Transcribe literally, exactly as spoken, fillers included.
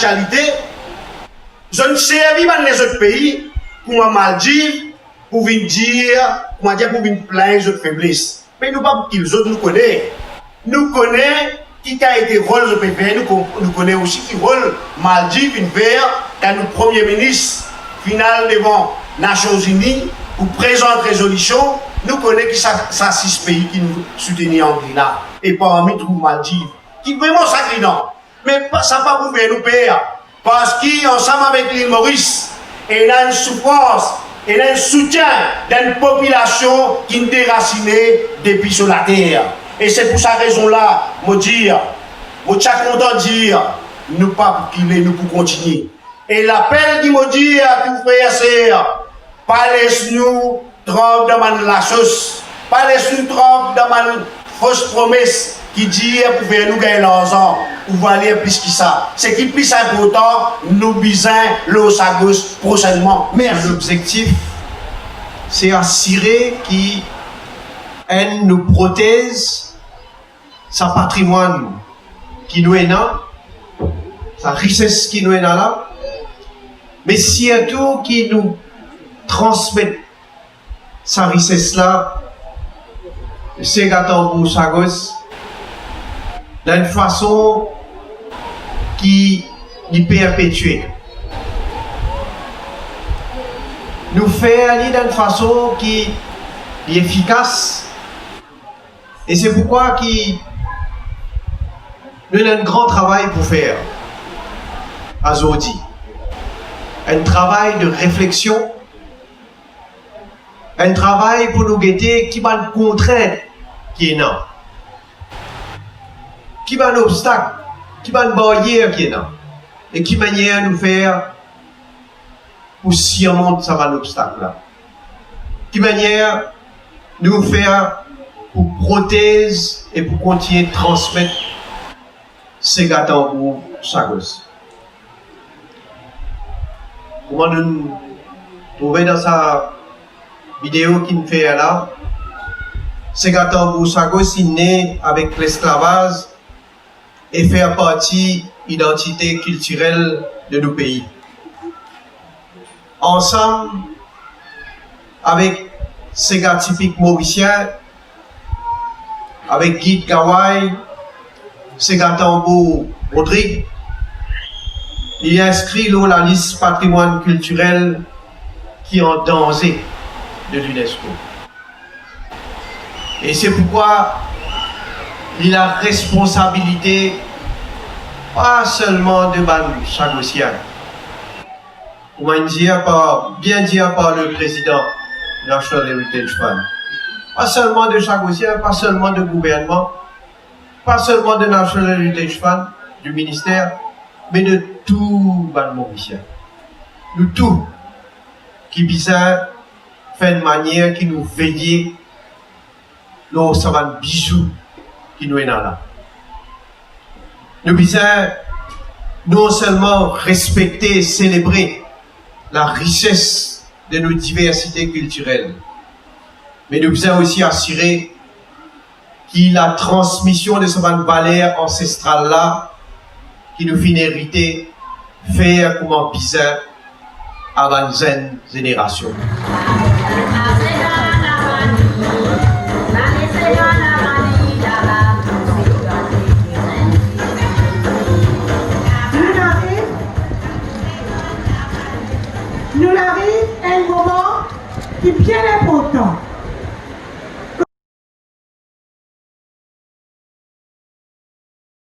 Kalite, zot servi bann lezot pei kouma Maldiv pou vinn dir, kouma dir, pou vinn plin zot febles. Me nou pa pou kil zot, nou kone. Nou kone ki kalite rol zot pe fer, nou ko-, nou kone osi ki rol Maldiv inn fer kan nou Premie Minis finn al devan Nasion Ini pou prezant rezolision. Nou kone ki sa, sa sis pei ki nou soutenir an Grenad. E parmi trouv Maldiv, ki vreman sagrinan. Me pa, sa pa pou fer nou per, parski ansam avek Lil Moris, ena enn soufrans, ena enn soutien dan enn popilasion ki derasine depi so later. E se pou sa rezon la, mo dir, mo ti a kontan dir, nou pa pou kile, nou pou kontinie. E lapel ki mo dir a tou frer, ser, pa les nou tranp dan bann lasos, pa les nou tranp dan bann fos promes ki dir pou fer nou gagn larzan, ou valer plis ki sa. Seki plis inportan, nou bizin lor sa gos prosennman. Mersi. Lobzektif, se asire ki, enn, nou protez sa patrimwann ki nou ena, sa rises ki nou ena la, me sirtou ki nou transmet sa rises la, Sega Tanbour Sagos, dan enn fason ki li perpetie. Nou fer li dan enn fason ki li efikas, e se poukwa ki nou ena enn gran travay pou fer azordi. Enn travay de refleksion, enn travay pou nou gete ki bann kontrint ki ena, ki bann obstak, ki bann baryer ki ena, e ki manier nou fer pou sirmont sa bann obstak la. Ki manier nou fer pou protez e pou kontinie transmet Sega Tanbour Sagos. Kouma nou trouve dan sa video ki nou fer la, Sega Tanbour Sagos inn ne avek lesklavaz e fer parti idantite kiltirel de nou pei. Ansam avek sega tipik morisien, avek gid gaway, sega tanbour Rodrig, li inskri lor lalis patrimwann kiltirel ki an danze de l'UNESCO. E se poukwa li laresponsabilite pa selman de bann Sagosien, kouma inn dir par, bien dir par le prezidan National Heritage Fund, pa selman de Sagosien, pa selman de gouvernman, pa selman de National Heritage Fund, di minister, me de tou bann Morisien. Nou tou ki bizin fer enn manier ki nou veye lor sa bann bizou ki nou ena la. Nou bizin non selman respekte, selebre larises de nou diversite kiltirel, me nou bizin osi asire ki latransmision de sa bann valer ansestral la ki nou finn erite, fer kouma bizin a bann zenn zenerasion. Nou ariv, nou ariv enn moman ki bien inportan.